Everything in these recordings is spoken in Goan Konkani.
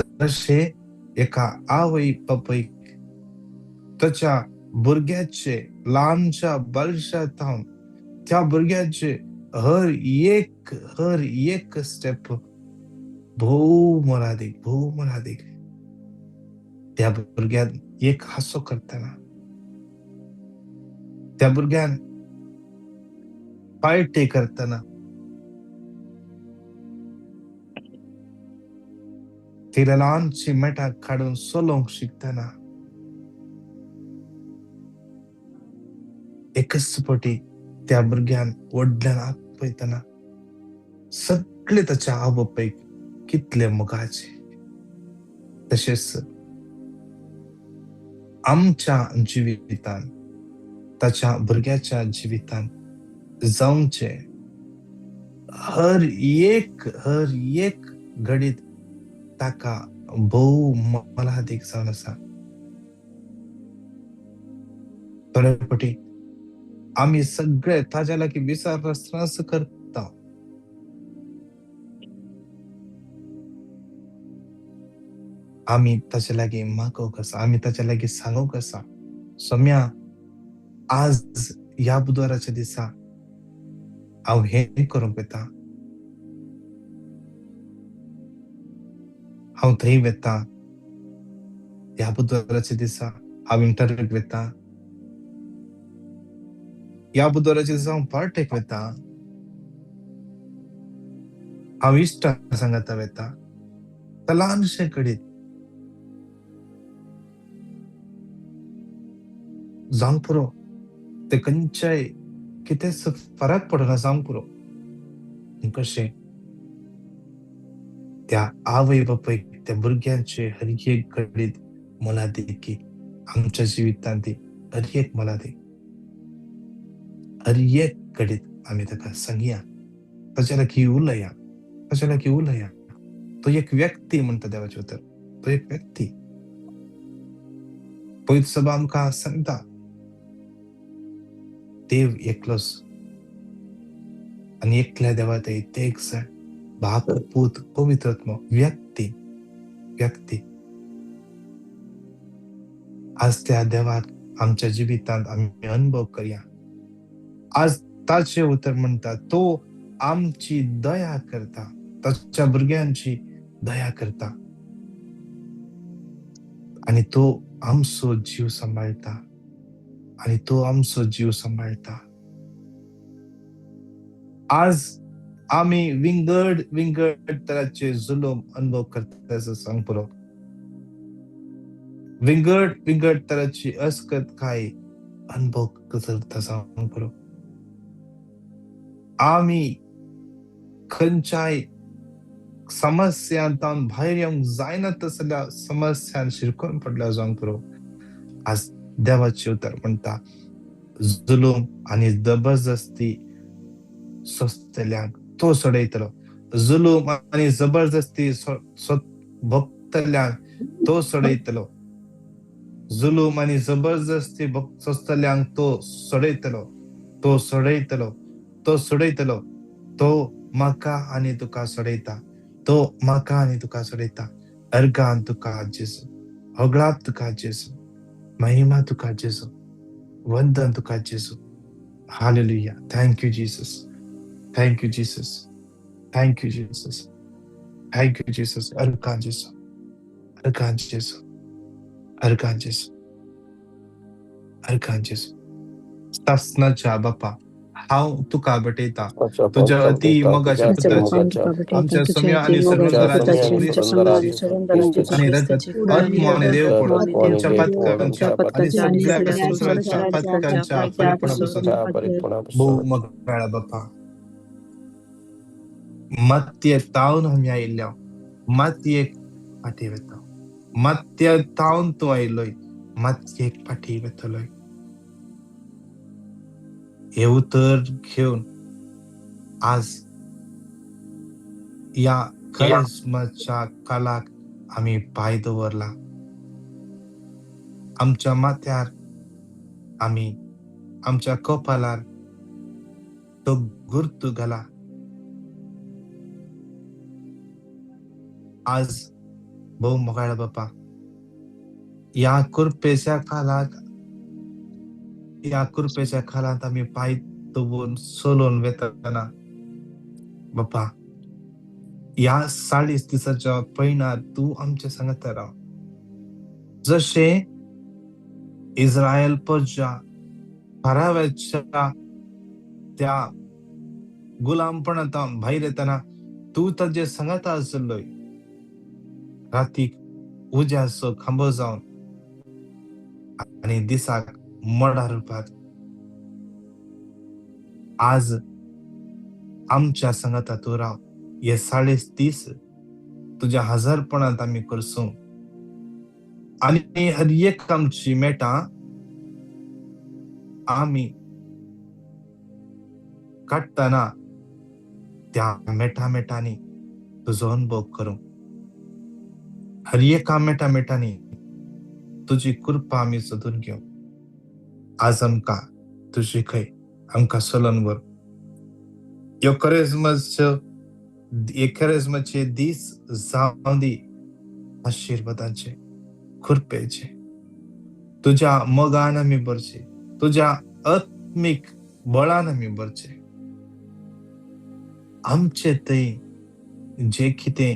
तशें एका आवय बापायक ताच्या भुरग्याचे ल्हानशा बालशा थावन त्या भुरग्याचे हर एक स्टेप भोव मोलादीक, भोव मोलादीक. त्या भुरग्यान एक हांसो करतना, त्या भुरग्यान पार्टी करतना, तिला ल्हानशी मेटां काडून चलोवंक शिकतना, एकच फावटी त्या भुरग्यान व्हडल्यान आपयतना सगळे ताच्या आवय बापायक कितले मोगाचे. तशेंच आमच्या जिवितान, ताच्या भुरग्याच्या जिवितान जावचे हर एक घडीत ताका भोव मोलादीक जावन आसा. थोडे फावटी आमी सगळे ताज्या लागीं विचार आसतनाच करता. आमी ताच्या लागीं मागोवंक आसा, आमी ताच्या लागीं सांगूंक आसा, सोम्या आज ह्या बुधवाराच्या दिसा हांव हें करूंक वता, हांव थंय वता, ह्या बुधवाराच्या दिसा हांव इंटरव्यूक वता, ह्या बुधवाराच्या दिसा हांव पार्टेक वता, हांव इश्टा सांगाता वता. ल्हानशें घडीत जावंक पुरो, ते खंयच्याय कितेंच फरक पडना, जावंक पुरो. कशें त्या आवय बापायक त्या भुरग्यांचे हर एक घडीत मोलादीक, आमच्या जिवितांत हर एक मोलादीक, हर एक घडीत आमी ताका सांगया, ताच्या लागीं उलया, ताच्या लागीं उलया. तो एक व्यक्ती म्हणटा देवाचें उतर, तो एक व्यक्ती. पवित्र सभा आमकां सांगता देव एकलोच आनी एकल्या देवा ते एक जाण, बाप पूत पवित्र आत्मो, व्यक्ती व्यक्ती. आज त्या देवाक आमच्या जिवितांत आमी अनुभव करया. आज ताचें उतर म्हणटा तो आमची दया करता, ताच्या भुरग्यांची दया करता आनी तो आमचो जीव सांबाळटा, आनी तो आमचो जीव सांबाळटा. आज आमी विंगड विंगड तराचे जुलूम अनुभव करता सांग पुरो, विंगड विंगड तराची अस्कतकाय अनुभव करता सांग पुरो. आमी खंयच्याय समस्यांतावन भायर येवंक जायना तसल्या समस्यान शिरकून पडल्या जावंक पुरो. आज देवाचें उतर म्हणटा जुलूम आनी जबरदस्ती सोंसतल्यांक तो सोडयतलो, जुलूम आनी जबरदस्ती भोगतल्यांक तो सोडयतलो, जुलूम आनी जबरदस्ती सोंसतल्यांक तो सोडयतलो, तो सोडयतलो, तो सोडयतलो. तो म्हाका आनी तुका सोडयता, तो म्हाका आनी तुका सोडयता. अर्गान तुका जेजू, होगळाप तुका जेजू, महिमा तुका जेजू, वंदन तुका जेजू. Hallelujah. Thank you Jesus, thank you Jesus, thank you Jesus, thank you Jesus. Organ जेजू, अर्गान जेजू, अर्गान जेजू, अर्गान जेजू. सासनाच्या बापा हांव तुका भेटयता, तुज्या अति मोगाच्या पुताची, आमच्या सोम्या आनी सर्वंदराच्या क्रिस्ताची आनी रगत, आत्मो आनी देवपण आमच्या पातकांच्या आनी सगळ्या संवसाराच्या पातकांच्या परिपणापासून भोव मोगाळा बापा, मातये तावन आमी आयिल्ल्या, मातयेक फाटी वता, मातये तावन तूं आयिल्लोय, मातयेक फाटी वतलोय. हे उतर घेवन आज ह्या करिस्माच्या कालाक आमी पांय दवरला. आमच्या माथ्यार आमी आमच्या कपालार तो गुर्तू घाला. आज भोव मोगाळ बापा, ह्या कुरपेच्या काळाक, ह्या कुरपेच्या काळांत आमी पांय दवरून चलोवन वेतना बापा, ह्या 40 दिसाच्या पयणार तूं आमच्या सांगता राव. जशें इस्रायल प्रजा फाराव्याच्या त्या गुलामपणांत भायर येतना तूं ताजे सांगाता आसलोय, रातीक उज्याचो खांबो जावन आनी दिसाक मोडा रुपात. आज आमच्या सांगाता तूं राव. हे 40 दीस तुज्या हजारपणांत आमी करसूं आनी हर एक आमची मेटां आमी काडटना त्या मेटा मेटांनी तुजो अनुभव करूं. हर एका मेटा मेटांनी तुजी कृपा आमी सोदून घेवं. आज आमकां तूं शिकय, आमकां चलोवन व्हर. ह्यो करेजमाचे दीस जावं दी आशिर्वादाचे, कृपेचे. तुज्या मोगान आमी भरचे, तुज्या आत्मीक बळान आमी भरचे. आमचे थंय जे कितें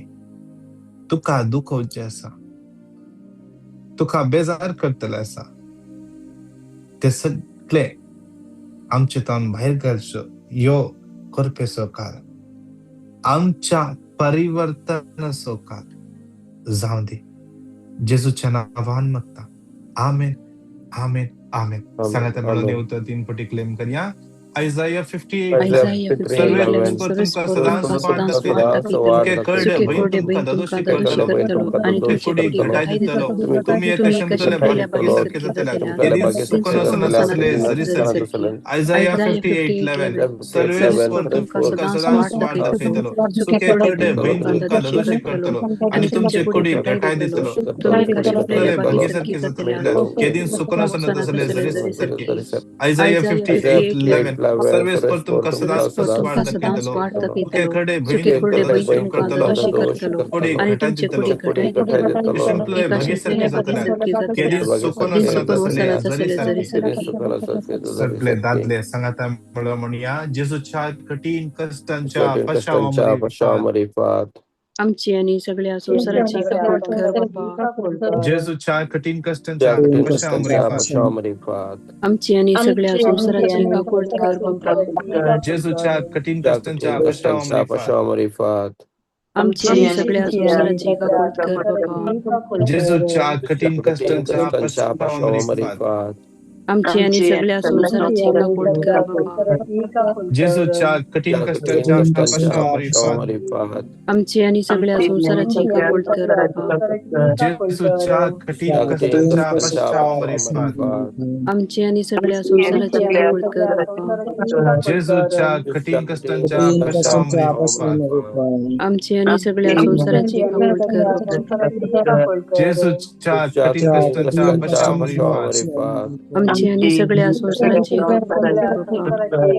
तुका दुखोवचें आसा, तुका बेजार करतलें आसा, ते सगळे आमचे तावन भायर घालचो. ह्यो करपेचो काळ आमच्या परिवर्तनाचो काळ जावं दी. जेजूच्या नांवान मागता, आमेन, आमेन, आमेन. सांगाता म्हणून येवता 3 पटी क्लेम करया. Isaiah 58. Isaiah 58:11 सर्वेस्पर तुमकां सदांच वाट दाखयतलो, सुके कोरडे भंय तुमकां धादोशी करतलो आनी तुमचे कुडीक घटाय दितलो. तुमी एका शिंपतल्या भाग्यासारखे जातले, केदीं सुकून वचनासले जरी सारखे. Isaiah 58:11 सर्वेस्पर तुमकां सदांच वाट दाखयतलो, सुके कोरडे भंय तुमकां धादोशी करतलो आनी तुमचे कुडीक घटाय दितलो. तुमी एका शिंपतल्या भाग्यासारखे जातले, केदीं सुकून वचनासले जरी सारखे. Isaiah 58:11 सर्वेस्पर तुमकां सदांच वाट दाखयतलो, सुके कोरडे भंय तुमकां धादोशी करतलो, कुडीक घटाय दितलो. शिंपले भाग्यासारखे जातले, केदीं सुकून वचनासले जरी सारखे. सगळे दादले सांगाता म्हणया, जेजूच्या कठीण कश्टांच्या पश्चावामरिफात आमची आणि सगळ्या संवसाराची काकूळ कर बापा. जेजूच्या कठीण कश्टांच्या पश्चावामरिफात आमची आणि सगळ्या संवसाराची काकूळ कर बापा. जेजूच्या कठीण कश्टांच्या पश्चावामरिफात आमची आणि सगळ्या संवसाराची काकूळ कर बापा. जेजूच्या कठीण कश्टांच्या पश्चावामरिफात आमची आणि सगळ्या संवसाराची काकूळ कर बापा. जेजूच्या कठीण कश्टांच्या पश्चावामरिफात आमची आणि सगळ्या संवसाराची काकूळ कर बापा. जेजूच्या कठीण कश्टांच्या पश्चावामरिफात आमची आणि सगळ्या संवसाराची काकूळ कर बापा. जेजूच्या कठीण कश्टांच्या पश्चावामरिफात आमची आणि सगळ्या संवसाराची काकूळ कर बापा. जेजूच्या कठीण कश्टांच्या पश्चावामरिफात आमची आणि सगळ्या संवसाराची काकूळ कर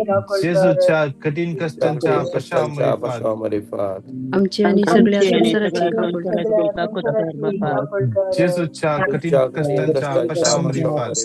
बापा. जेजूच्या कठीण कश्टांच्या पश्चावामरिफात आमची आणि सगळ्या संवसाराची काकूळ कर बापा. जेजूच्या कठीण कश्टांच्या पश्चावामरिफात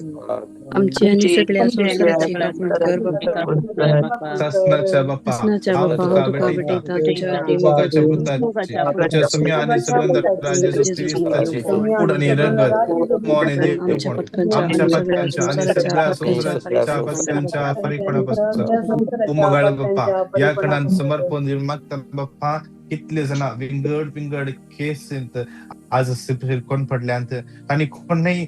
आमची आणि सगळ्या संवसाराची काकूळ कर बापा. सासनाच्या बापा, सासनाच्या हांव बापा, तुका हांव तुका भेटयतां, भेटयतां, तुज्या मोगाच्या पुताची, तुज्या सौम्य आनी सर्वंदर जेजू क्रिस्ताची कूड आनी रगत, आत्मो आनी आमच्या देवपण पथकांच्या आमच्या आणि सगळ्या पथकांच्या आनी संवसाराच्या सगळ्या पथकांच्या संवसाराच्या पथकांच्या फारीकपणा पासत. उमगाळ बाप्पा, ह्या खणान समर्पण दिवन मागता बाप्पा. कितले जाणां विंगड विंगड केसींत आज कोण पडल्यांत आनी कोणूय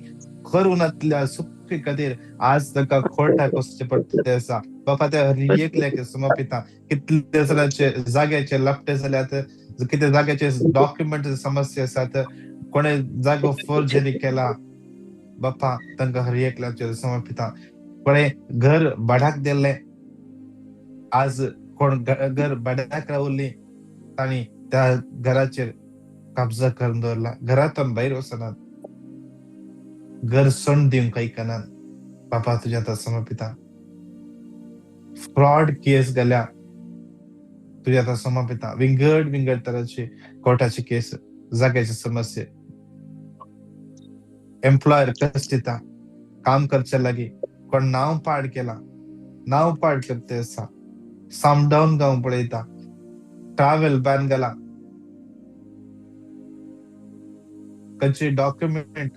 करूं नातल्या सुखी खातीर आज ताका कोर्टाक वचचें पडटलें आसा. बापा, त्या हर एकल्याक समर्पिता. कितले जाणांचे जाग्याचे लपटे जाल्यात, कितें जाग्याचे डॉक्युमेंट समस्या आसात, कोणे जागो फोर्जरी केला, बापा तांकां हर एकल्याचेर समर्पिता. कोणे घर भाड्याक दिल्लें, आज कोण घर भाड्याक रावल्ली तांणी त्या घराचेर कब्जा करून दवरला, घरांतून भायर वचनात, घर सोडून दिवंक आयकनात. बापा तुज्या आतां समर्पिता. फ्रॉड केस घाल्या, तुज्या आतां समर्पिता. विंगड विंगड तरांचे कोर्टाचे केस, जाग्याचे समस्ये, एम्प्लॉयर कश्ट दिता, काम करचे लागी कोण नांव पाड केला, नांव पाड करते आसा, सामडावन गांव पळयता, ट्रॅव्हल बॅन घाला, खंयचे डॉक्युमेंट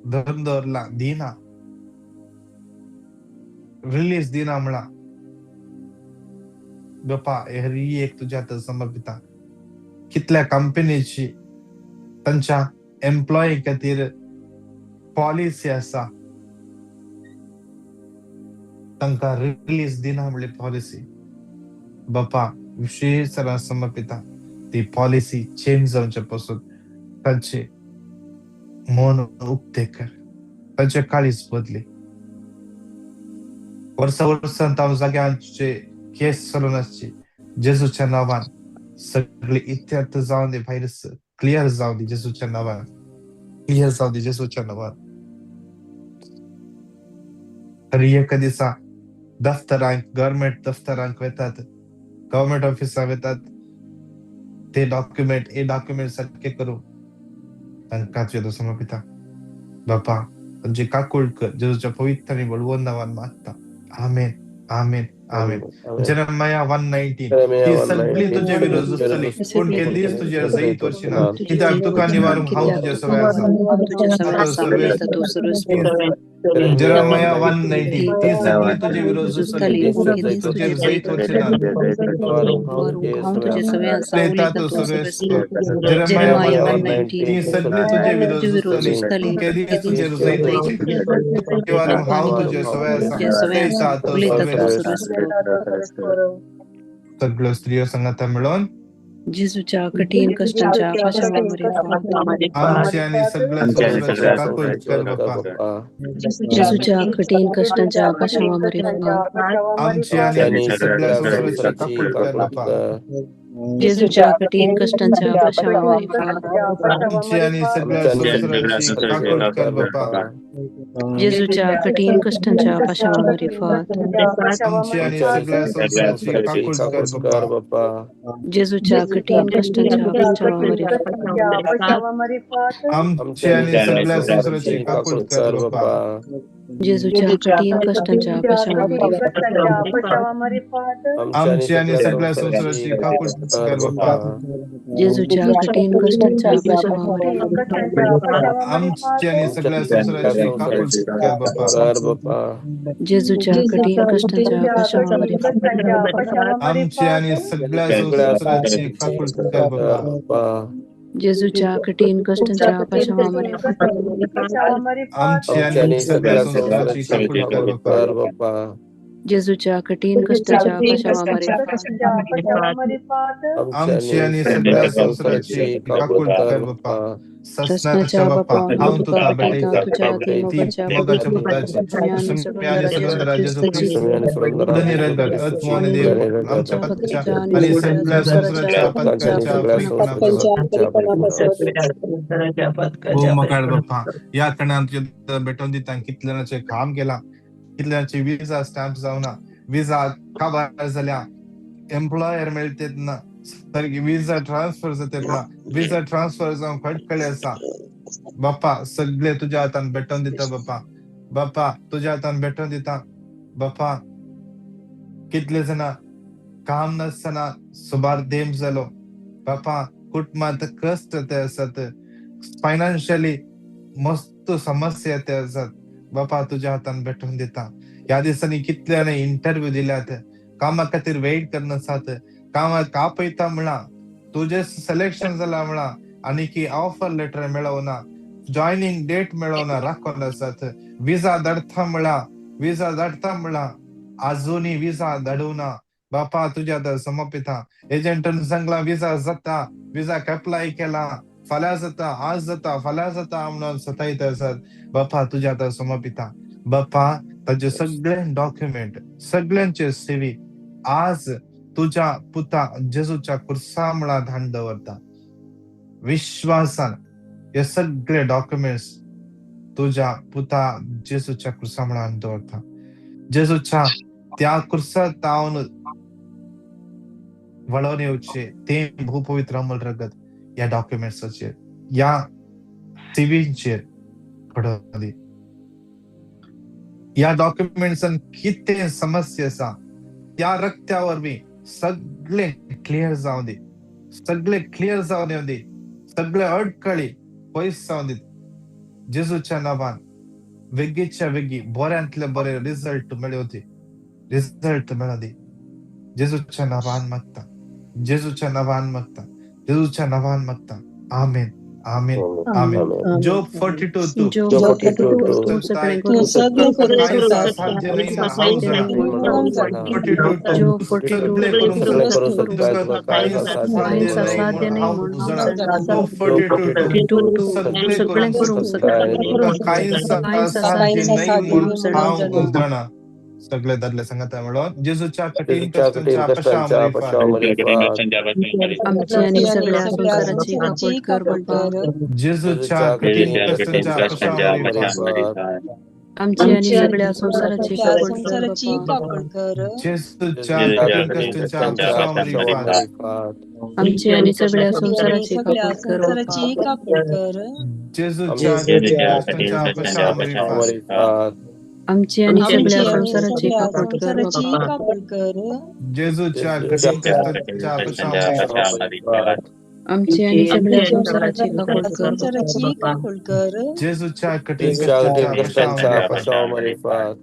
धरून दवरला दिना, रिलीज दिना म्हणा. बापा हरी एक तुज्या हातात समर्पिता. कितल्या कंपनीची तांच्या एम्प्लॉई खातीर पॉलिसी आसा, तांकां रिलीज दिना म्हणली पॉलिसी. बापा विशेष समर्पिता, ती पॉलिसी चेंज जावचे पासून तांचे मन उक्ते कर, तांचे काळीज बदली. वर्सा वर्सान तांव जाग्यांचे केस चलून आसची, जेजूच्या नांवान सगळी इत्यर्थ जावन दी, भायर क्लियर जावन दी जेजूच्या नांवान, क्लियर जावन दी जेजूच्या नांवान. तरी एका दिसा दफ्तरांक, गव्हर्मेंट दफ्तरांक वेतात, गव्हर्मेंट ऑफिसां वेतात, ते डॉक्युमेंट हे डॉक्युमेंट सारके करूं तांकां तुज्या समर्पिता. बापा तांची काकूळ कर, जेजूच्या पवित्र आनी बळवंत नांवान मागता, आमेन, आमेन, आमेन. जेरेमाया 1:19, ती सगळी तुजे विरोध झुजतली, पूण केदीच तुजेर जैत वरची ना, कित्याक तुका निवारूंक हांव तुजे सवय आसा. जेरेमाया 1:19, ती सगळी तुजे विरोध झुजतली, पूण तुजेर जैत वरची ना. जेरेमाया 1:19, ती सगळी तुजे विरोध झुजतली, पूण केदीच तुजेर जैत वरची ना, निवारूंक हांव तुजे सवय आसा. सगळ्यो स्त्रियो सांगाता मेळोन जेजूच्या कठीण कष्टांच्या पाशावामारिफात, आमची आनी सगळ्या संवसाराची काकूळ कर बापा. जेजूच्या कठीण कष्टांच्या पाशावामारिफात, आमची आनी सगळ्या संवसाराची काकूळ कर बापा. जेजूच्या कठीण कष्टांच्या पाशावामारिफात, आमची आनी सगळ्या संवसाराची काकूळ कर बापा. जेजूच्या कठीण कष्टांच्या पाशावामारिफात, आमची आनी सगळ्या संवसाराची काकूळ कर बापा. जेजूच्या कठीण कष्टांच्या पाशावामारिफात, आमची आनी सगळ्या संवसाराची काकूळ कर बापा. जेजूच्या कठीण कष्टांच्या पाशावामारिफात, आमची आनी सगळ्या संवसाराची काकूळ कर बापा. जेजूच्या कठीण कष्टांच्या पाशावामारिफात, आमची आनी सगळ्या संवसाराची काकूळ कर बापा. जेजूच्या कठीण कष्टांच्या पाशावामारिफात, आमची आनी सगळ्या संवसाराची काकूळ कर बापा. जेजूच्या कठीण कष्टांच्या पाशावामारिफात, आमची आनी सगळ्या संवसाराची काकूळ कर बापा. जेजूच्या कठीण कष्टांच्या पाशावामारिफात, आमची आनी सगळ्या संवसाराची काकूळ कर बापा. ससनाच्या बापा, हांव तुका भेटयता, ती मोगाच्या पुताची, सुम्या सुरंदरा जेजू क्रिस्त, उदनिरंतर आत्मो आनी देव आमच्या पत्त्या आनी सगळ्या संवसाराच्या पत्त्यांच्या परिपणापासून. ओ मकाळ बापा, ह्या कणान तुज्या भेटोवन दिता, कितल्यानाचें काम केलां, कितल्यांची विजा स्टॅम्प जावना, विजा काबार जाल्या, एम्प्लॉयर मेळटेत ना, सारकी विजा ट्रान्सफर जातात ना, विजा ट्रान्सफर जावन खटखळे आसा. बापा सगळे तुज्या हातान भेटोवन दिता बापा. बापा तुज्या हातान भेटोवन दिता बापा. कितले जाणां काम नासतना सुबार देम जालो बापा, कुटुंबांत कश्ट ते आसात, फायनान्शियली मस्त समस्या ते आसात. बापा तुज्या हातान भेटोवन दिता. ह्या दिसांनी कितल्यांनी इंटरव्यू दिल्यात, कामा खातीर वेट करनासात, कामाक आपयता म्हणा, तुजें सिलेक्शन जाला म्हणा, आनी की ऑफर लेटर मेळोवना, जॉयनिंग डेट मेळोवना, राखोन आसात. विजा धाडटा म्हणा, विजा धाडटा म्हणा, आजुनी विजा धाडूना. बापा तुज्या हातार समर्पिता. एजंटान सांगला विजा जाता, विजाक एप्लाय केला, फाल्यां जाता, आज जाता, फाल्यां जाता म्हणून सतायत आसात. बापा तुज्या हातार समर्पिता. बापा ताजे सगळे डॉक्युमेंट, सगळ्यांचे सीवी आज तुज्या पुता जेजूच्या कुर्सा मुळां धाड दवरता. विश्वासान हे सगळे डॉक्युमेंट्स तुज्या पुता जेजूच्या कुर्सा मुळां दवरता. जेजूच्या त्या कुर्सा तावन वळोवन येवचे ते भूपवित्र अमल रगत ह्या डॉक्युमेंट्साचेर, ह्या सीवींचेर घडोवं दी. ह्या डॉक्युमेंट्सान कितें समस्या आसा त्या रक्त्या वरवीं सगळें क्लियर जावं दी, सगळें क्लियर जावन दी, सगळे अडकळी पयस जावं दी जेजूच्या नांवान. वेगीच्या वेगी बऱ्यांतले बरे रिजल्ट मेळोवं दी, रिजल्ट मेळोवं दी जेजूच्या नांवान मागता, जेजूच्या नांवान मागता, जेजूच्या नांवान मागता. आमेन, आमेन, आमेन. जोब 42:2. Job job 42:2. 42:2. तूं सगळें तूं करूंक सगळें शकता. करूंक कांय शकता. असाध्य न्हय ना हांव जाणा. हांव जाणा. 42:2. जोब सगळें 42:2. करूंक सगळें करूंक शकता शकता तुका तुका कांय कांयच असाध्य असाध्य न्हय न्हय म्हूण असाध्य न्हय हांव म्हूण हांव जाणा. जाणा. जोब 42:2. 42:2. तूं सगळें सगळें करूंक करूंक शकता शकता. तुका कांयच कांयच असाध्य असाध्य न्हय न्हय म्हूण म्हूण हांव हांव जाणा. सगळे दादले सांगाता म्हणून जेजूच्या कठीण जेजूच्या कठीण कश्टांच्या पशा कश्टांच्या मरिफात. पशामरिफात. आमची आनी आमची आनी सगळ्या सगळ्या संवसाराची संवसाराची काकूट कर काकूट बापा. कर. जेजूच्या जेजूच्या कठीण कठीण कश्टांच्या कश्टांच्या पशा मरिफात. पशामरिफात. आमची आनी आमची आनी सगळ्या संवसाराची सगळ्या काकूट कर संवसाराची बापा. काकूट कर. जेजूच्या जेजूच्या कठीण कठीण कश्टांच्या कश्टांच्या पशा मरिफात. पशामरिफात. आमची आनी सगळ्या आमची आनी संवसाराची सगळ्या काकूट कर बापा. संवसाराची काकूट कर. जेजूच्या कठीण आमच्या कश्टांच्या पशा मरिफात. पशामरिफात. आमची आनी आमची सगळ्या आनी संवसाराची सगळ्या काकूट कर संवसाराची बापा. काकूट कर. जेजूच्या कठीण कश्टांच्या पशा मरिफात. पशामरिफात. आमची आनी सगळ्या संवसाराची काकूट कर बापा. संवसाराची काकूट कर. जेजूच्या कठीण जेजूच्या कश्टांच्या कठीण पशा कश्टांच्या मरिफात. पशामरिफात.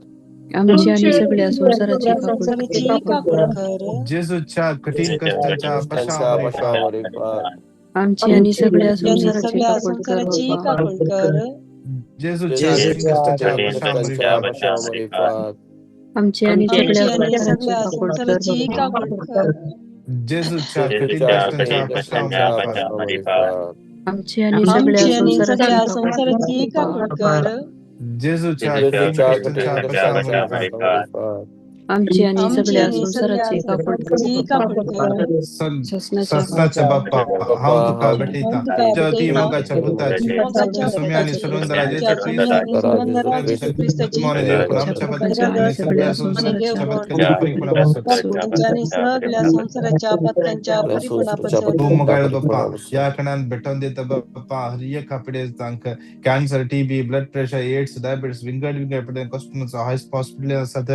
आमची आनी सगळ्या संवसाराची सगळ्या काकूट कर संवसाराची बापा. काकूट कर. जेजूच्या कठीण कश्टांच्या पशा कश्टांच्या मरिफात. पशामरिफात. आमची आनी सगळ्या आमची आनी संवसाराची सगळ्या काकूट कर संवसाराची बापा. काकूट कर. जेजूच्या जेजूच्या कठीण कश्टांच्या कठीण पशा कश्टांच्या मरिफात. पशामरिफात. आमची आनी आमची सगळ्या आनी संवसाराची सगळ्या काकूट कर संवसाराची बापा. काकूट कर. जेजूच्या कठीण जेजूच्या कश्टांच्या कठीण पशा कश्टांच्या मरिफात. पशामरिफात. आमची आनी सगळ्या आमची आनी संवसाराची सगळ्या काकूट कर संवसाराची बापा. काकूट कर. जेजूच्या कठीण जेजूच्या कश्टांच्या कठीण पशा कश्टांच्या मरिफात. पशामरिफात. आमची आनी आमची सगळ्या आनी सगळ्या संवसाराची काकूट कर संवसाराची बापा. काकूट कर. ससनाच्या ससनाच्या बाप्पा बाप्पा हांव तुका हांव भेटयतां हांव तुका तुज्या अती भेटयतां मोगाच्या पुताची, मोगाच्या तुज्या सुम्या आनी पुताची, सुरंदरा तुज्या जेजू सुम्या क्रिस्ताची आनी सुरंदरा जेजू क्रिस्ताची, आमच्या आमच्या आनी सगळ्या सगळ्या संवसाराच्या संवसाराच्या पत्कांच्या परिपूर्ण आमच्या आनी सगळ्या संवसाराच्या पत्कांच्या परिपूर्ण तूं मोगाळ बाप्पा ह्या खणान भेटोवन दिता बाप्पा हर एका पिडेस्तांक cancer, TB, blood pressure, AIDS, diabetes विंगड विंगड पिडेन कस्टमर्स हॉस्पिटल आसात,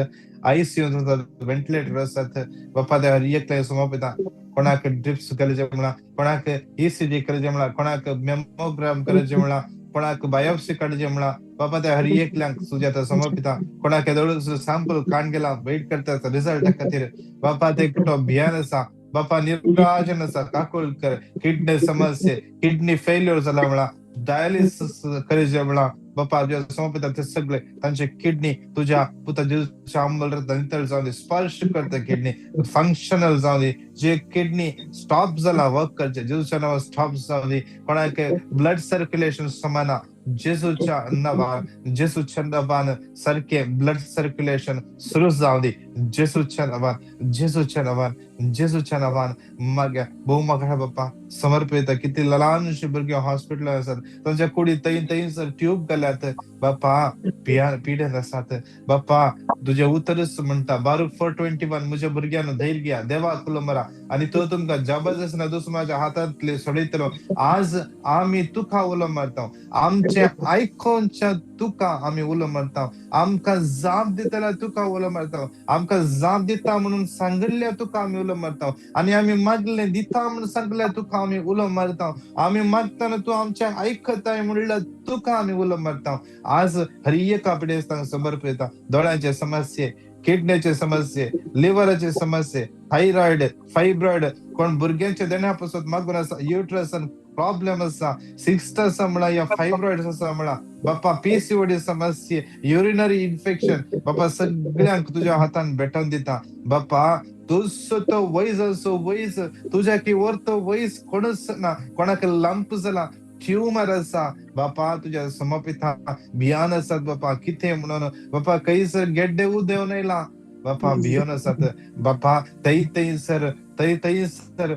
आयसीयू आसात, व्हेंटिलेटर आसात बाप्पा. ते हर एकल्या समर्पिता. कोणाक ड्रिप्स करचे म्हणा, कोणाक ईसीजी करचे म्हणा, कोणाक मेमोग्राम करचे म्हणा, कोणाक बायोप्सी काडचे म्हणा बाबा, ते हर एकल्यांक तुज्या आतां समर्पिता. कोणाक येदोळ सॅम्पल काण गेला, वेट करता रिजल्ट खातीर बापा, ते कुठो भियान आसा बापा, निराजन आसा, काकूळ कर. किडनी समस्ये, किडनी फेल्युअर जाला म्हणा, डायलिसिस करचे म्हणा बापा, तुज्या समर्पिता. ते सगळे तांचे किडनी तुझ्या पुता जेजूच्या अंमल नितळ जावं दी, स्पर्श करता, किडनी फंक्शनल जावं दी. जे किडनी स्टॉप जाला वर्क करचे, जेजूच्या नांवान स्टॉप जावं दी. कोणाक ब्लड सर्क्युलेशन समाना, जेजूच्या नांवान, जेजूच्या नांवान सारकें ब्लड सर्क्युलेशन सुरू जावं दी जेजूच्या नांवान, जेजूच्या नांवान, जेजूच्या नांवान. मागीर भोव म्हाका बाप्पा समर्पित. किती ल्हानशी भुरगीं हॉस्पिटलान आसात, तांच्या कुडीत थंय थंयसर ट्यूब घाल्यात बाप्पा, पिडेन आसात बाप्पा. तुजें उतरच म्हणटा बारूक 4:21, म्हज्या भुरग्यांनो धैर्य घ्या, देवाक उलो मारा आनी तो तुमकां जबरदस्त दुस्माच्या हातांतले सोडयतलो. आज आमी तुका उलो मारता, आमचे आयकोनच्या तुका आमी उलो मारता, आमकां जाप दितल्या तुका उलो मारता, आमकां जाप दिता म्हणून सांगिल्ल्या तुका आमी उलो मारता आनी आमी मागले दिता म्हणून सांगल्या तुका आमी उलो मारता. आमी मागतना तूं आमच्या आयकताय म्हणल्यार तुका आमी उलो मारता. आज हर एका पिडेस्तांक समर्पिता. दोळ्यांचे समस्ये, किडनीचे समस्ये, लिव्हराचे समस्ये, थायरॉयड, फायब्रॉयड, कोण भुरग्यांच्या देण्या पासून मागून आसा, युट्रस प्रॉब्लेम आसा, सिस्ट आसा म्हणा या फायब्रॉयड आसा म्हणा बाप्पा, पीसीओडी समस्ये, युरिनरी इन्फेक्शन बाप्पा, सगळ्यांक तुज्या हातान भेटोवन दिता बाप्पा. तुजो तो वैज असो वैज, तुज्या की वरतो वैज कोणूच ना. कोणाक लंप जाला, ट्युमर आसा बापा, तुज्या समर्पिता. भियान आसात बापा, कितें म्हणून बापा, खंयसर गेड्डे उदेवन येयला बापा, भियोन आसात बापा. थंय थंयसर थंय थंयसर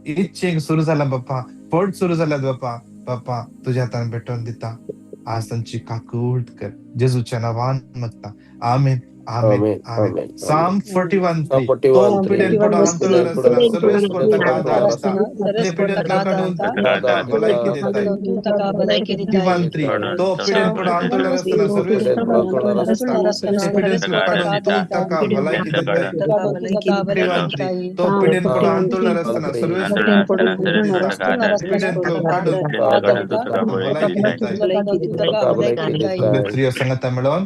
इच्छेक सुरू जाला बापा, फट सुरू जाल्यात बापा. बापा तुज्या हातान भेटोवन दिता. आज तांची काकूट कर जेजूच्या नांवान मागता. आमेन, आमेन आमेन आमेन. आमेन साम आमेन. 41:3. 41 तो 3. पिडेन पडो हांतुळणार आसतना सर्वेस्पर ताका आदार दिता. आपले पिडेन काडून तूं ताका भलायकी दिताय. 51:3. तो पिडेन पडो हांतुळणार आसतना सर्वेस्पर ते पिडेंतलो काडून तूं ताका भलायकी दिताय. 51:3. तो पिडेन पडो हांतुळणार आसतना सर्वेस्पर दिता. ते पिडेंतलो काडून तूं ताका भलायकी दिताय. सगळे स्त्रियो सांगाता मेळोन.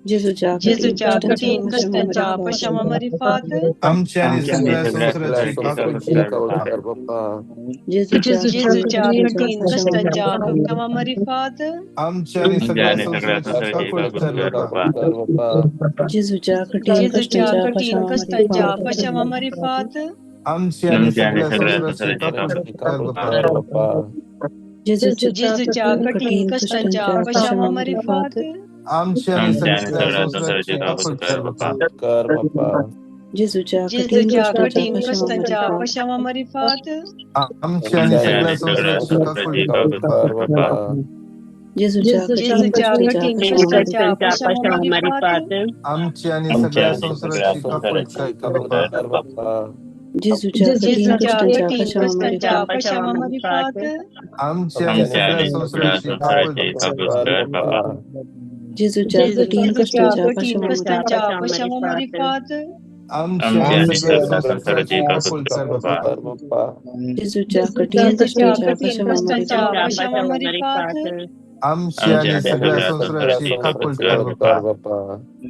जेजूच्या जेजूच्या कठीण कठीण कष्टांच्या कष्टांच्या पशामामारीफात आमची आणि सगळ्या संवसाराची काकूट कर बाप्पा. जेजूच्या जेजूच्या कठीण कठीण कष्टांच्या कष्टांच्या पशामामारीफात आमची आणि सगळ्या संवसाराची काकूट कर बाप्पा. जेजूच्या कठीण जेजूच्या कष्टांच्या कठीण कष्टांच्या पशामामारीफात पशामामारीफात आमची आणि सगळ्या संवसाराची काकूट कर बाप्पा. जेजूच्या जेजूच्या कठीण कठीण कष्टांच्या कष्टांच्या पशामामारीफात पशामामारीफात आमची आणि सगळ्या संवसाराची काकूट कर बाप्पा. जेजूच्या कठीण जेजूच्या कष्टांच्या कठीण कष्टांच्या पशामामारीफात पशामामारीफात आमची आणि सगळ्या संवसाराची काकूट कर बाप्पा. जेजूच्या कठीण जेजूच्या कष्टांच्या कठीण पशामामारीफात कष्टांच्या पशामामारीफात आमची आणि सगळ्या संवसाराची काकूट कर बाप्पा. जेजूच्या कठीण जेजूच्या कष्टांच्या कठीण कष्टांच्या पशामामारीफात पशामामारीफात आमची आणि सगळ्या संवसाराची काकूट कर बाप्पा. जेजूच्या कठीण जेजूच्या कष्टांच्या कठीण कष्टांच्या पशामामारीफात पशामामारीफात आमची आणि सगळ्या संवसाराची काकूट कर बाप्पा. जेजूच्या कठीण जेजूच्या कष्टांच्या कठीण कष्टांच्या पशामामारीफात पशामामारीफात आमची आणि सगळ्या संवसाराची काकूट कर बाप्पा.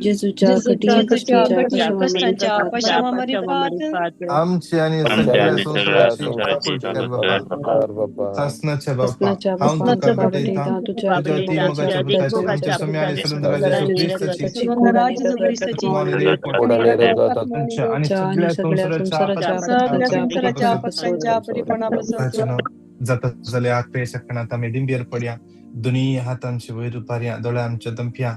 जेजूच्या कठीण जेजूच्या कष्टांच्या कठीण कष्टांच्या पशामामारीफात पशामामारीफात आमची आणि सगळ्या संवसाराची काकूट कर बाप्पा. सासनाच्या बाप्पा, सासनाच्या हांव बाप्पा, तुका तुका भेटयतां भेटयतां तुज्या तुज्या अती ती मोगाच्या मोगाच्या पुताची पुताची आमच्या आमच्या स्वामी आणि सुंदर सुंदर राजा राजा ख्रिस्ताची ख्रिस्ताची कोड आणि ख्रिस्ताची कोड आणि रगत आमच्या आणि आमच्या आणि सगळ्या सगळ्या संवसाराच्या संसाराच्या सगळ्या आपत्कांच्या संसाराच्या परिपणापासून आपत्कांच्या परिपणापासून. जाता जाल्यार आखरे शकणात आमी दिंबेर पडया, दोनूय हात आमचे वयर उबारया, दोळे आमचे दंपया.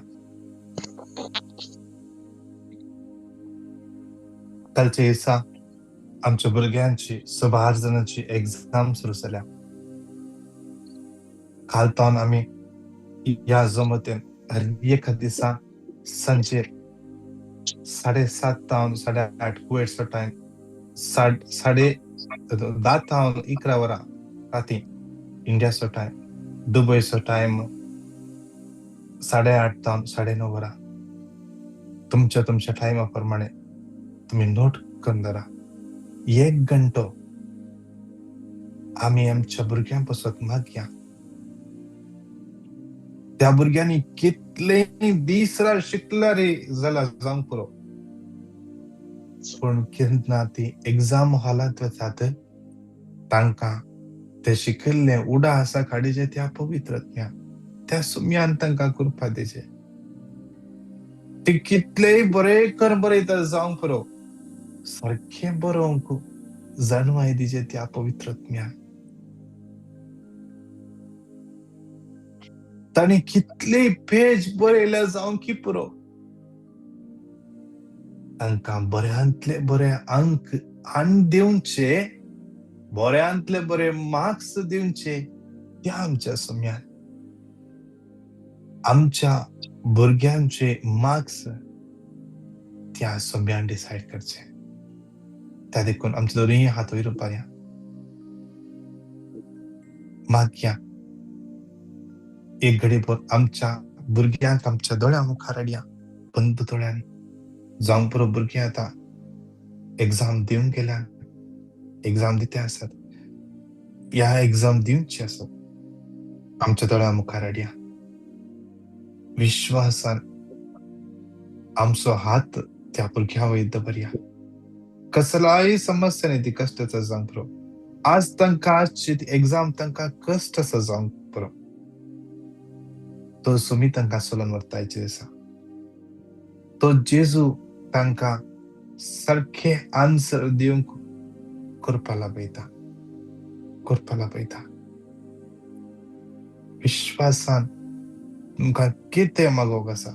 कालच्या दिसा आमच्या भुरग्यांची सुमार जाणांची एग्जाम सुरू जाल्या. काल तावन आमी ह्या जमतेन हर एका दिसा सांजे 7:30 तावन 8:30 कुवेटचो टायम, 10:30 तावन 11 वरां राती इंडियाचो टायम, दुबयचो टायम 8:30 तावन 9:30 वरां. तुमच्या तुमच्या टायमा प्रमाणे तुमी नोट करून धरा. एक घंटो आमी आमच्या भुरग्यां पासत मागया. त्या भुरग्यांनी कितलेय दीस रात शिकला रे जाल्यार जावंक पुरो, पूण केन्ना ती एग्जाम हॉलांत वतात तांकां ते शिकिल्ले उडा आसा काडीचे त्या पवित्रत्म्या त्या सुम्यान तांकां कृपा दिचे. ती कितलेय बरे कर बरयता जावंक पुरो, सारकें बरोवंक जाणवाय दिचे त्या पवित्रत्म्यान. ताणी कितले पेज बरयले जावंक की पुरो, तांकां बऱ्यांतले बरे अंक हाडून दिवचे, बऱ्यांतले बरे मार्क्स दिवचे त्या आमच्या सुम्यान. आमच्या भुरग्यांचे मार्क्स त्या सुम्यान डिसायड करचे. त्या देखून आमचे दोनूय हात वयर उबारया, मागया एक घडी भर आमच्या भुरग्यांक आमच्या दोळ्यां मुखार हाडया, बंद दोळ्यांनी. जावंक पुरो भुरगीं आतां एग्जाम दिवंक गेल्यान, एग्जाम दिते आसात, ह्या एग्जाम दिवची आसात, आमच्या दोळ्यां मुखार हाडया. विश्वासान आमचो हात त्या भुरग्यां वयर दवरया. कसलाय समस्या न्ही ती कश्टाचो जावंक पुरो. आज तांकां आजची ती एग्जाम तांकां कश्ट आसा जावंक पुरो, तो सुमी तांकां चलोवन व्हरता आयच्या दिसा. तो जेजू तांकां सारकें आन्सर दिवंक करपा लाबयता, करपा लाबयता. विश्वासान तुमकां कितें मागोवंक आसा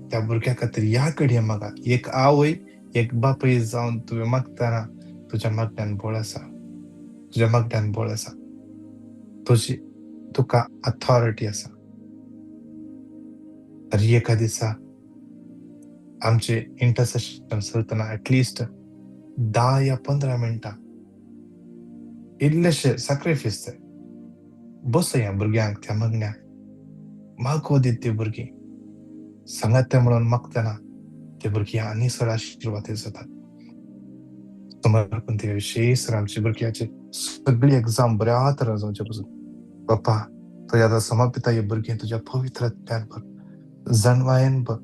त्या भुरग्या खातीर ह्या घडये मागा. एक आवय एक बापूय जावन तुवें मागतना तुज्या मागण्यान बळ आसा, तुज्या मागण्यान बळ आसा, तुजी तुका अथॉरिटी आसा. तर एका दिसा आमचे इंटरसेशन चलतना एटलिस्ट 10 या 15 मिनटां इल्लेशे सॅक्रिफीस ते बसया भुरग्यांक त्या मागण्याक मागो दीत ती भुरगीं सांगात तें म्हणून मागतना ते भुरगीं आनी चड आशिर्वादीत जातात. समर्पण ते विशेष आमच्या भुरग्याचे सगळी एग्जाम बऱ्या तरेन जावचे पसून बाप्पा तुज्या आतां समर्पिता ही भुरगीं तुज्या पवित्र आत्म्यान भर, जाणवायेन भर,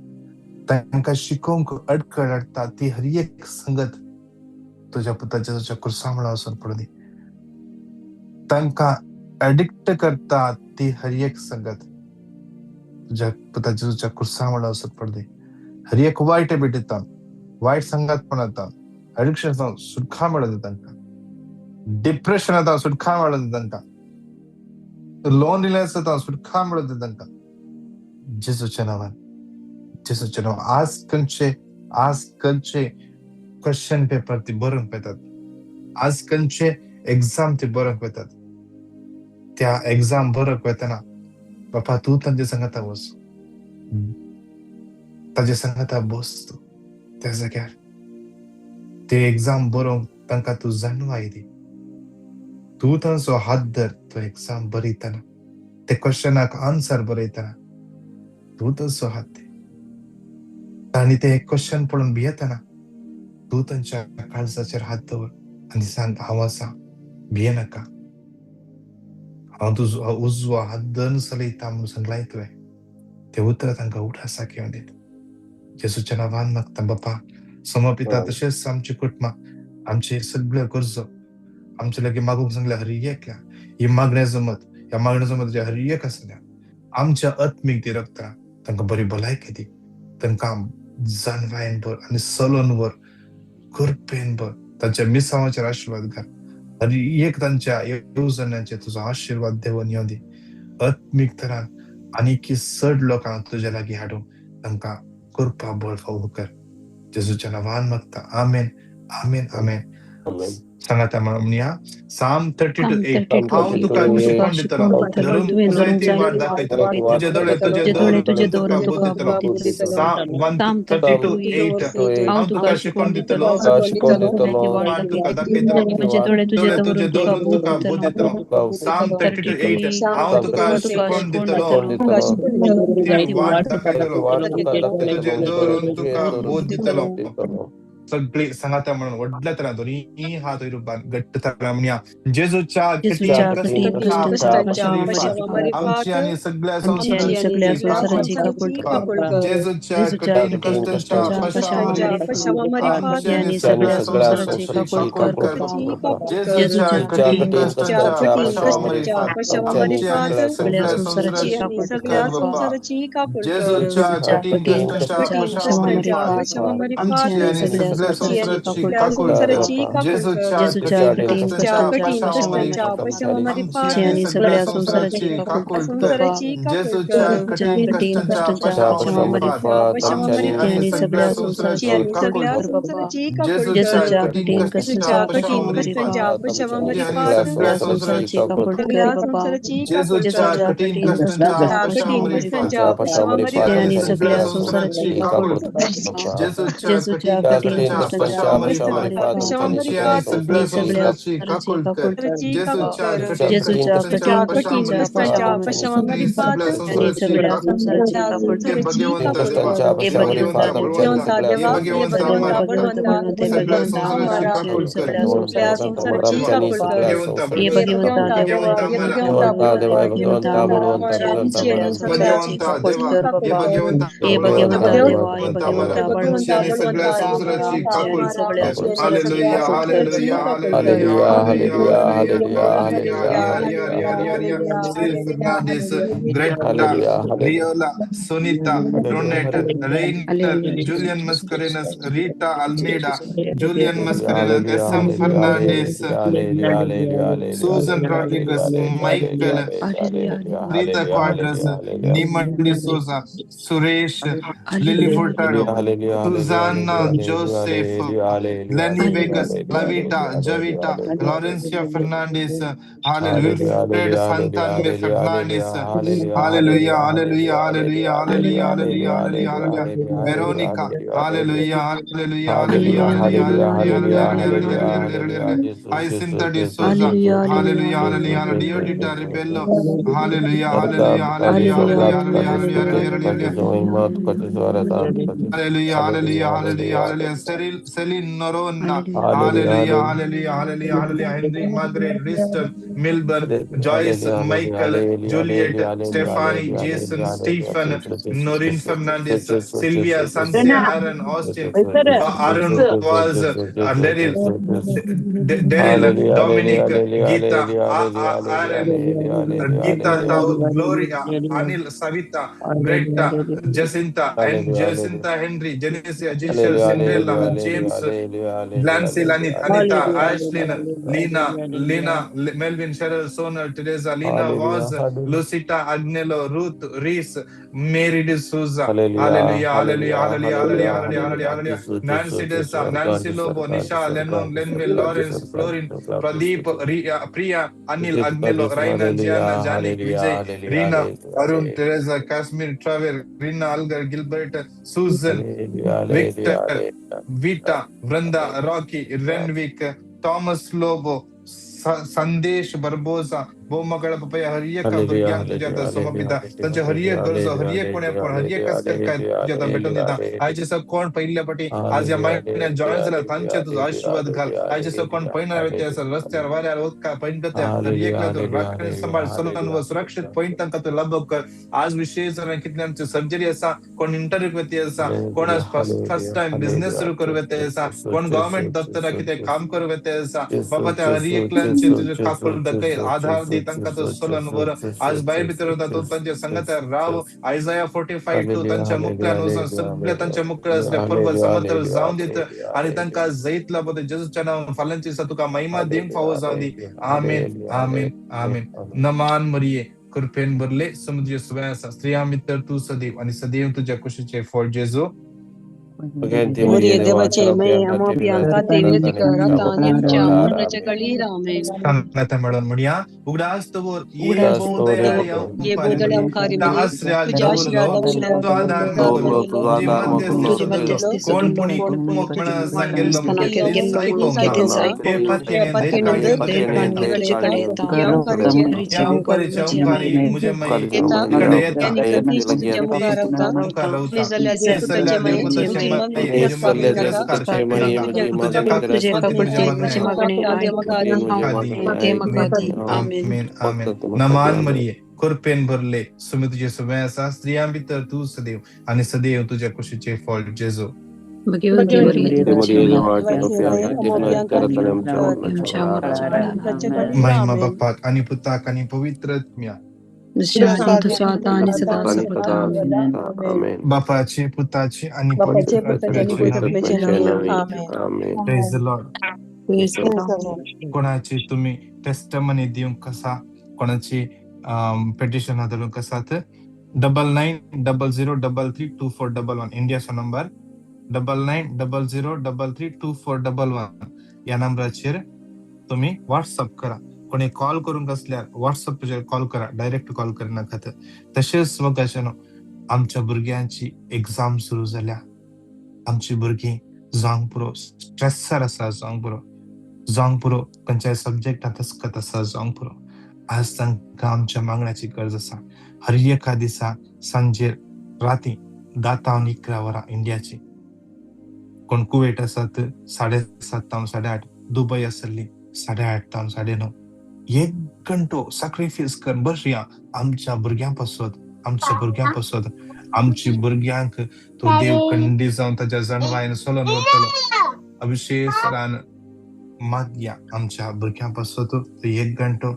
तांकां शिकोवंक अडकळ हाडटा ती हर एक संगत तुज्या पुताच्या तुज्या कुर्सा मुळा वचून पडूं दी. तांकां एडिक्ट करता ती हर एक संगत तुज्या पुताच्या तुज्या कुर्सा मुळा वचून पडूं दी. हर एक वायट हॅबिट, वायट संगतपणांत, एडिक्शन सुटका मेळूं दी तांकां, डिप्रेशनांत सुटका मेळूं दी तांकां, लोनलीनेस सुटका मेळूं दी तांकां. जेजूच्या नांवान, जेजूच्या नांवान. आज खंयचे क्वेश्चन पेपर ती बरोवंक येतात, आज खंयचे एग्जाम ती बरोवंक येतात, त्या एग्जाम बरोवंक वतना बापा तूं तांचे सांगाता वच, ताजे सांगाता बस तूं त्या जाग्यार, ते एग्जाम बरोवंक तांकां तूं जाणवाय दी, तूं तांचो हात धर, तो एग्जाम बरयतना ते क्वेश्चनाक आन्सर बरयतना तूं तांचो हात दी, आनी ते क्वेश्चन पळोवन भियेतना तूं तांच्या काळजाचेर हात दवर आनी सांग हांव आसा, भियेनाका, हांव तुजो उजवो हात धरून चलयता म्हणून सांगलाय तुवें. ते उतरां तांकां उडासाक येवं दीत. जेजूच्या नांवान मागता बापा. समर्पिता तशेंच आमची कुटुंबां, आमचे सगळ्यो गरजो आमचे लागीं मागूंक सांगल्या हर एकल्या ही मागण्या जमत, ह्या मागण्या जमत हर एक आसल्या आमच्या आत्मीक दी रक्ता तांकां बरी भलायकी दी, तांकां जाणवायेन भर आनी सलोन भर, कृपेन भर, तांच्या मिसावाचेर आशिर्वाद घाल, हर एक तांच्या येवजण्यांचेर तुजो आशिर्वाद देवन येवं दी. आत्मीक तरान आनी की चड लोकांक तुज्या लागीं हाडूंक तांकां कृपा बळ फावो कर. जेजूच्या नांवान मागता, आमेन, आमेन, आमेन. सांगाता म्हणया साम 32:8 हांव तुका शिकवण दितलो, धरून जाय ती वाट दाखयतलो, तुजे दोळे तुजे दवरून तुका बोध दितलो. साम 32:8 हांव तुका शिकवण दितलो, वाट तुका दाखयतलो, दोळे तुजे दवरून तुका बोध दितलो. साम 32:8 हांव तुका शिकवण दितलो, ती वाट दाखयतलो, तुजे दवरून तुका बोध दितलो. सगळी सांगाता म्हणून व्हडल्या तरान दोनी हात वयर घट्ट तरान म्हणया, जेजूच्या कठीण कश्टांच्या आमची आनी सगळ्या संवसाराची काकूळ कर. जेजूच्या कठीण कश्टांच्या आमची आनी सगळ्या संवसाराची काकूळ कर. जेजूच्या कठीण कश्टांच्या आमची आनी सगळ्या संवसाराची काकूळ कर. जेजूच्या कठीण कश्टांच्या आमची आनी सगळ्या संवसाराची काकूळ कर. जेजूच्या कठीण कश्टांच्या आमची आनी सगळ्या संवसाराची काकूळ कर. जेजूच्या कठीण कश्टांच्या आमची आनी सगळ्या संवसाराची काकूळ कर. जेजूच्या कठीण कश्टांच्या आमची आनी सगळ्या संवसाराची काकूळ कर. जेजूच्या कठीण कश्टांच्या आमची आनी सगळ्या संवसाराची काकूळ कर. जेजूच्या कठीण कश्टांच्या आमची आनी सगळ्या संवसाराची काकूळ कर. जेजूच्या कठीण कश्टांच्या आमची सगळ्या संवसाराची काकूळ कर. भगवंता देवा, भगवंता बळवंता, भगवंता अमरा, सगळ्या संवसाराची काकूळ कर. भगवंता भगवंता अमरा, भगवंता देवा, भगवंता बळवंता अमरा, आमची आनी सगळ्या संवसाराची काकूळ कर. Hallelujah, hallelujah, hallelujah, hallelujah, hallelujah, hallelujah. Shri Fernandes, Greta, Riola, Sunita, Ronette, Rainer, Julian Mascarenhas, Rita Almeida, Julian Mascarenhas, S M Fernandes, Susan Rodrigues, Michael, Preetha Quadras, Nima D'Souza, Suresh, Lily Furtado, Susanna Joseph, Lenny Vegas, Lavita, Javita, Laurencia Fernandez, Hallelujah, Wilfred Leonard Santan Fernandes, hallelujah, hallelujah, hallelujah, hallelujah, hallelujah, hallelujah, hallelujah, Veronica, hallelujah, hallelujah, hallelujah, hallelujah, hallelujah, hallelujah, hallelujah, Hyacinth D'Souza, hallelujah, hallelujah, Diodita Rebello, hallelujah, hallelujah, hallelujah, hallelujah, hallelujah, hallelujah, hallelujah, hallelujah, hallelujah, hallelujah, Cyril, Celine Noronha, hallelujah, hallelujah, hallelujah, hallelujah, Henry, Margaret, Riston, Milburn, Joyce, Michael, Juliet, Stephanie, Jason, Stephen, Noreen Fernandez, Sylvia, Sancia, Aaron, Austin, Arun Vaz, Daryl, Daryl, Dominic, Geeta, Aaron, Geeta, Tau, Gloria, Anil, Savita, Greta, Jacinta, and Jacinta Henry, Genesia, Giselle, Cinderella, James, Blancy, Lanit, Anita, Ashlyn, Lena, Lena, Melvin, Cheryl, Sonal, Teresa, Lena, Vaz, Lucita, Agnello, Ruth, Reese, Mary D'Souza, hallelujah, hallelujah, hallelujah, hallelujah, hallelujah, hallelujah, hallelujah, Nancy Desa, Nancy Lobo, Nisha, Lennon, Lenville, Lawrence, Florin, Pradeep, Ria, Priya, Anil, Agnello, Raina, Gianna, Janik, Vijay, Reena, Arun, Teresa, Kashmir, Traver, Rina, Algar, Gilbert, Susan, Victor, Vita, Vranda, Rocky, Renwick, Thomas Lobo, Sandesh Barbosa, बोमगळ पपया हर एका भुरग्यांक तुज्या हातार समर्पिता. तांचे हर एक गरजो, हर एक कोणेपण, हर एक कसकट तुज्या हातार भेटून दिता. आयचे सग कोण पयल्या फाटी आज ह्या म्हयन्यात जॉयन जाल्यार तांचे तुजो आशिर्वाद घाल. आयचे सग कोण पयणार वयता आसा रस्त्यार वाऱ्यार उदकार पैन करता हर एकल्या तूं राखण सांबाळ सलोन व सुरक्षीत पैन तांकां तूं लाभ कर. आज विशेष जाणां कितले आमची सर्जरी आसा, कोण इंटरव्यू वयता आसा, कोण फर्स्ट टायम बिझनेस सुरू करूं वयता आसा, कोण गव्हर्मेंट दप्तराक कितें काम करूं वयता आसा, बाबा त्या हर एकल्यांचे तुजे काकूळ दखय आधार दी तांकां तो सोलन वर. आज भायर भितर वता तूं तांच्या संगतार राव. आयजाया 45:2 तांच्या मुखल्यान वचून सगळे तांच्या मुखल्या असले पर्वत समर्थन जावन दित आनी तांकां जैत लाभत जेजूच्या नांवान. फाल्यांच्या दिसा तुका महिमा दिवंक फावो जावन दी. आमेन, आमेन, आमेन. नमान मरिये, कृपेन भरले, समुद्र सुवे आसा, स्त्रियां भितर तूं सदैव आनी सदैव तुज्या कुशीचें फळ जेजू. मुरिये देवाचे मये आमोपी आमकां विनंती कर आतां आनी आमच्या मरणाच्या घडयेर. आमेन. सांगाता म्हणून म्हणया, उगडास दवर उगडास ये बोदळे उपकारी आसऱ्याक तुज्या आशिर्वाद दवरलो, तुजो आधार मागलो, तुजी मध्यस्थी सोदलो, कोण पुणी कुमक म्हणा गेल्लो मुखे आयकोंक ना. हे पातयेणे धैर्य या उपकारीच्या उपकारी मुझे मई कडे येता मुखार रावता. हे सल्ल्या देवपुताचे मई मुझे तिरस्कार जाता, तुझ्या काकुळते तुझे मागणे ऐक ते म्हाका दी. आमेन. आमेन, आमेन. नमान मरिये, कृपेन भरले, सुमी तुझे सुवे आसा, स्त्रियां भितर तूं सदैव आनी सदैव तुज्या कुशीचें फळ जेजू. भगवंती मरिये देवाचे आमच्या मरणाच्या वेळार. महिमा बापाक आनी पुताक आनी पवित्र आत्म्या. जशें आदीं तसो आतां आनी सदां सर्वदा. आमेन. बापाचे, पुताचे आनी बापाचे, पवित्र पुताचे आनी आत्म्याचे पवित्र आत्म्याचे नांव. नांव. आमेन. Praise the Lord. Praise the Lord. कोणाची तुमी टेस्टमनी दिवंक आसा, कोणाची पेटिशन धाडूंक आसात, 9900332411 इंडियाचो नंबर, 9900332411 ह्या नंबराचेर तुमी व्हॉट्सअप करा. कोणी कॉल करूंक आसल्यार व्हॉट्सअपाचेर कॉल करा, डायरेक्ट कॉल करनाकात. तशेंच मोगाच्यानो, आमच्या भुरग्यांची एग्जाम सुरू जाल्या. आमची भुरगीं जावंक पुरो स्ट्रेसार आसा, जावंक पुरो, जावंक पुरो खंयच्याय सब्जेक्टांत अस्कत आसा, जावंक पुरो. आज तांकां आमच्या मागण्याची गरज आसा. हर एका दिसा सांजेर राती 10 तावन 11 वरां इंडियाची, कोण कुवेट आसात 7:30 तावन 8:30, दुबय आसली 8:30 तावन 9:30, एक घंटो सॅक्रिफायस कर बसया आमच्या भुरग्यां पासत, आमच्या भुरग्यां पासत. आमची भुरग्यांक तो देव खंडीत जावन ताच्या जाणवायेन सोलोन वतलो. अभिशेक सरान मागया आमच्या भुरग्यां पासत तो एक घंटो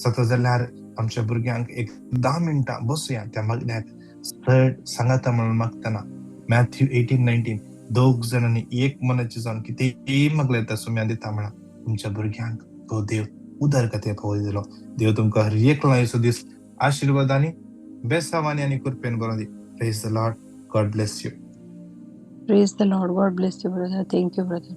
जाता जाल्यार आमच्या भुरग्यांक एक 10 मिनटां बसया त्या मागण्याक चड सांगाता म्हणून मागतना. मॅथ्यू 18:19, दोग जाणांनी एक मनाचे जावन कितेंय मागलें तर सुम्या दिता म्हणा. तुमच्या भुरग्यांक तो देव उदरगते पावो दिलो. देव तुमकां हर एक लायचो दीस आशिर्वादांनी, बेसावानी आनी कृपेन बरोवन दी. Praise the Lord. God bless you. Praise the Lord. God bless you, brother. Thank you, brother.